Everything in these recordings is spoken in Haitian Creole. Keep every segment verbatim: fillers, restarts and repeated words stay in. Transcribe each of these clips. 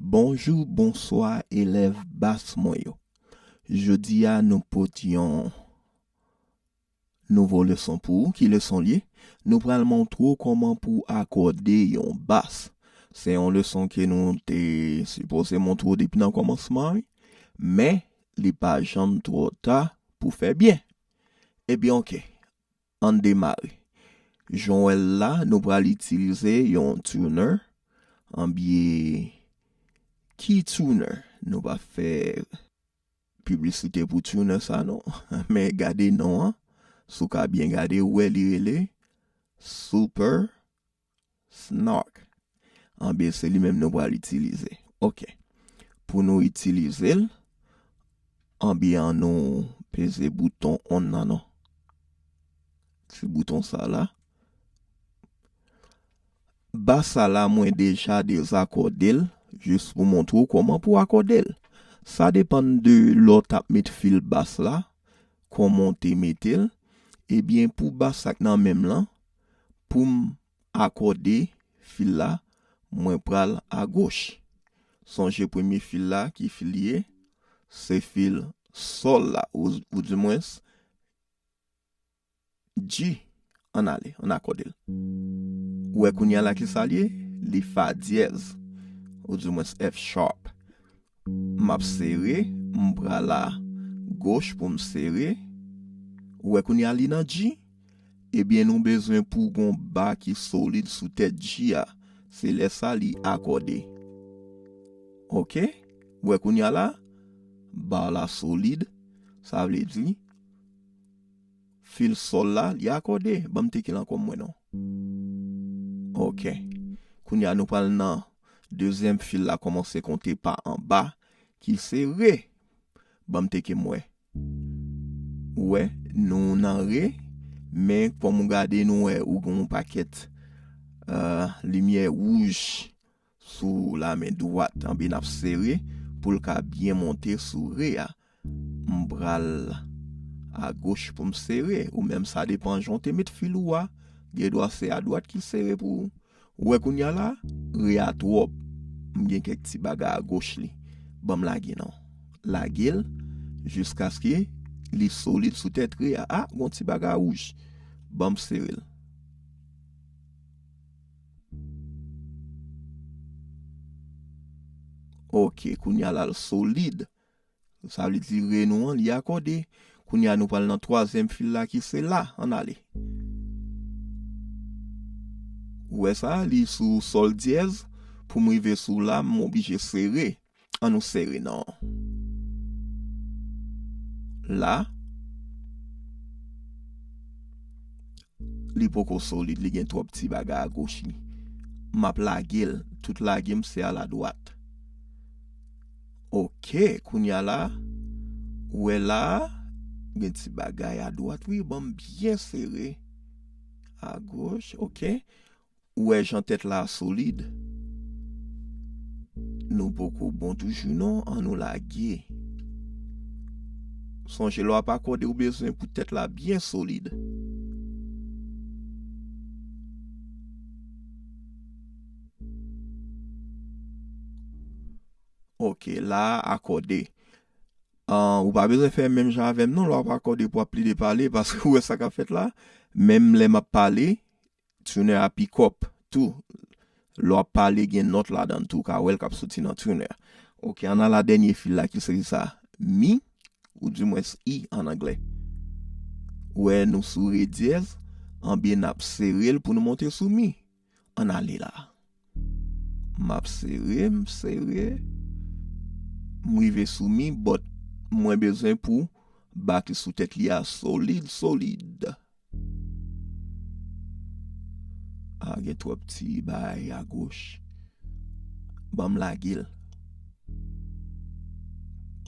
Bonjou, bonswa, elèv bas mwen yo. Jodi a, nou pote yon nouvo leson pou ou. Ki leson l ye? Nou pral montre w kòman pou w akòde yon bas. Se yon leson ke nou te sipoze montre w depi nan kòmansman, wi. Men, li pa janm twò ta pou fè byen. Ebyen, oke. Ann demare. Jan w wè l la, nou pral itilize yon tuner. Anbyen, ki tuner? Nou pa fè piblisite pou tuner sa non. Men gade non an. Si w ka byen gade, ou wè li rele Super Snark. Anbyen, se li menm nou pral itilize. Oke. Pou nou itilize l, anbyen, ann nou peze bouton on nan non. Ti bouton sa la. Bas sa la, mwen deja dezakòde l, jis pou montre w kòman pou w akòde l. Sa depann de lè w t ap met fil bas la, kòman w te mete l. Ebyen, pou bas sa k nan men m lan, pou m akòde fil la, mwen pral agoch. Sonje premye fil la, ki fil li ye? Se fil sòl la, ou, ou dimwens, G. Ann ale, ann akòde l. Ou wè kounye a la ki sa l ye? Li fa dyèz, ou dimwens F sharp. M ap sere, m pral agoch pou m sere. Ou wè kounye a li nan G? Ebyen, nou bezwen pou gon ba ki solid sou tèt G a. Se lè sa li akòde. Oke? Ou wè kounye a la? Ba la solid. Sa vle di, fil sòl la, li akòde. Ban m teke l ankò m wè non. Oke. Kounye a, nou pral nan dezyèm fil la, kòmanse konte pa anba, ki se re. Ban m teke m wè. Ou wè, nou nan re, men kòm ou gade, nou wè ou gen yon pakèt, euh, limyè wouj sou lamen dwat. Anbyen, n ap sere pou l ka byen monte sou re a. M pral agoch pou m sere, ou menm sa depan jan w te met fil ou a. Gen dwa se adwat ki sere pou ou. Ou wè kounye a la, re a twòp. M gen kèk ti bagay agoch li. Ban m lage non. Lage l jiskaske li solid sou tèt re a. A, gon ti bagay wouj. Ban m sere l. Oke, kounye a la l solid. Sa vle di re nou an, li akòde. Kounye a, nou pral nan twazyèm fil la ki se la. Ann ale. Ou wè sa, li sou sòl dyèz. Pou m rive sou la, m oblije sere. Ann nou sere non. La. Li poko solid, li gen twòp ti bagay agoch li. M ap lage l, tout lage m se aladwat. Oke, kounye a la, ou wè la, gen ti bagay adwat, wi, ban m byen sere. Agoch, oke. Ou wè jan tèt la solid. Nou poko bon toujou non, ann nou lage. Sonje lè w ap akòde ou bezwen pou tèt la byen solid. Oke, la akòde. An, ou pa bezwen fè menm jan avè m non, lè w ap akòde pou w ap plede pale, paske ou wè sa k ap fèt la. Menm lè m ap pale, tuner a pick up tou. Lè w ap pale, gen nòt ladan l tou, ou ka wè l k ap soti nan tuner. Oke, ann al a dènye fil la ki se sa? Mi, ou dimwens i ann anglè. Ou wè nou sou re dyèz, anbyen n ap sere l pou nou monte sou mi. Ann ale la. M ap sere, m sere. M rive sou mi, but mwen bezwen pou ba ki sou tèt li a solid, solid. A, gen twòp ti bagay agoch. Ban m lage l.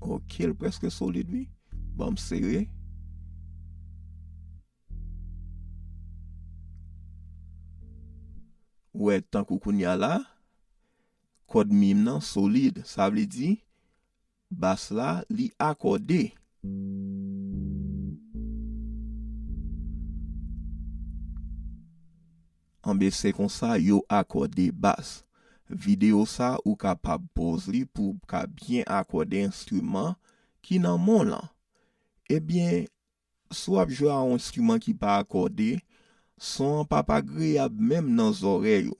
Oke, l prèske solid, wi. Ban m sere. Ou wè, tankou kounye a la, kòd mi m nan solid. Sa vle di, bas la, li akòde. Anben, se konsa yo akòde bas. videyo sa ou kapab poz li pou w ka byen akòde enstriman ki nan men w lan. Ebyen, si w ap jwe a yon enstriman ki pa akòde, son an p ap agreyab menm nan zòrèy ou.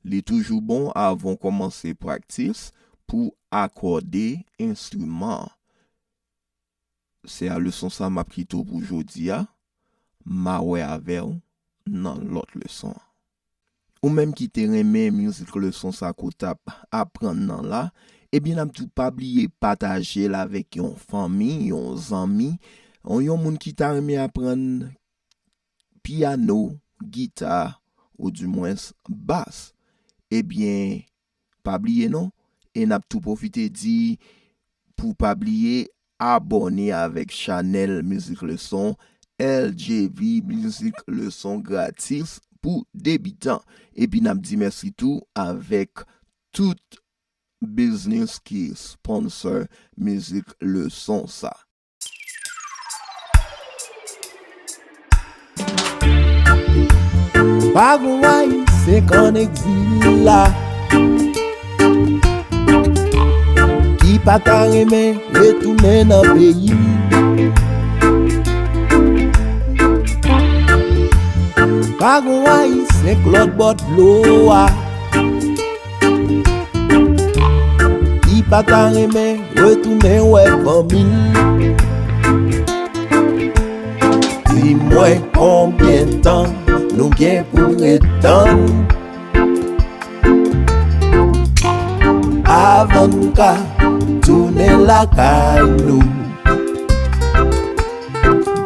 Li toujou bon avan w kòmanse praktis pou w akòde enstriman an. Se a leson sa m ap kite w pou jodi a. M a wè avè w nan lòt leson an. Ou menm ki te renmen mizik leson sa ke w t ap aprann nan la, ebyen n ap di w pa bliye pataje l avèk yon fanmi, yon zanmi, yon, yon moun ki ta renmen aprann pyano, gita, oudimwens bas. Ebyen, pa bliye non, e n ap tou pwofite di pou pa bliye abòne avèk chanèl Mizik Leson, L J V Mizik Leson gratis pou debitan. Epi n ap di mèsi tou avèk tout biznis ki sponsor Mizik Leson sa. Pa gon Ayisyen k ann egzil la ki pa ta renmen retounen nan peyi l. Pa gon Ayisyen k lòt bò dlo a ki pa ta renmen retounen wè fanmi l. Di mwen konbyen tan nou gen pou ret tann avan n ka tounen lakay nou.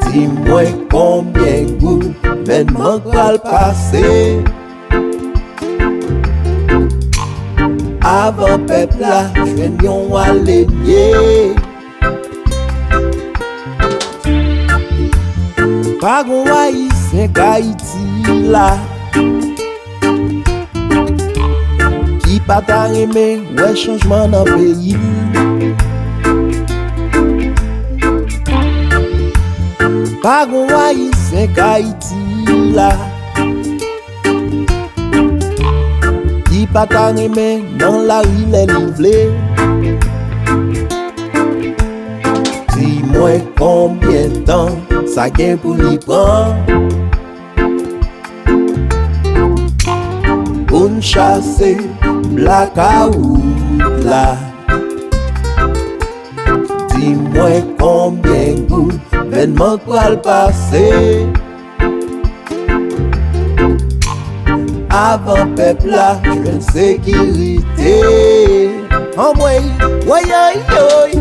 Di mwen konbyen gouvènman k pral pase avan pèp la jwenn yon alenye. Pa gon Ayisyen k Ayiti la ki pa ta renmen wè chanjman nan peyi l. Pa gon Ayisyen k Ayiti la ki pa ta renmen nan lari lè li vle. Di mwen konbyen tan sa gen pou li pran pou n chase blakawout la. Di mwen konbyen gouvènman k pral pase avan pèp la jwenn sekirite. Anmwey, woyoyoy.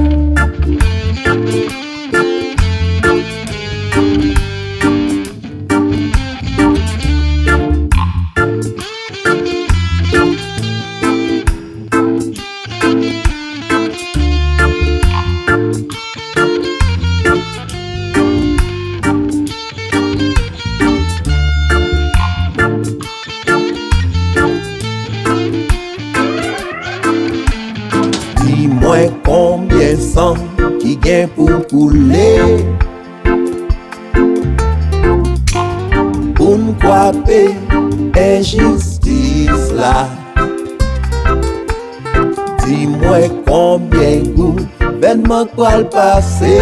Di mwen konbyen san ki gen pou koule pou n kwape enjistis la. Di mwen konbyen gouvènman k pral pase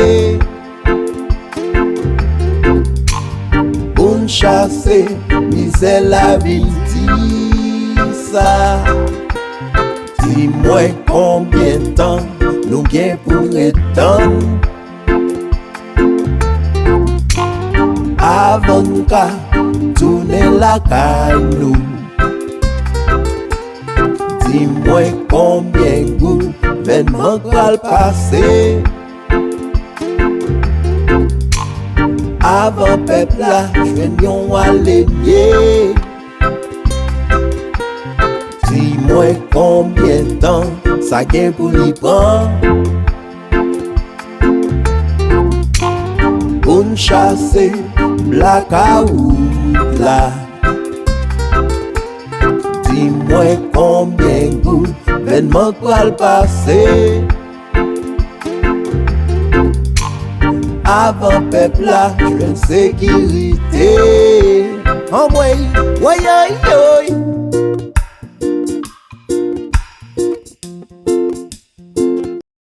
pou n chase mizè lavi di sa. Di mwen konbyen tan nou gen pou ret tann avan n ka tounen lakay nou. Di mwen konbyen gouvènman k pral pase avan pèp la jwenn yon alenye. Di mwen konbyen tan sa gen pou li pran pou n chase blakawout la. Di mwen konbyen gouvènman k pral pase avan pèp la jwenn sekirite. Anmwey, woyoyoy.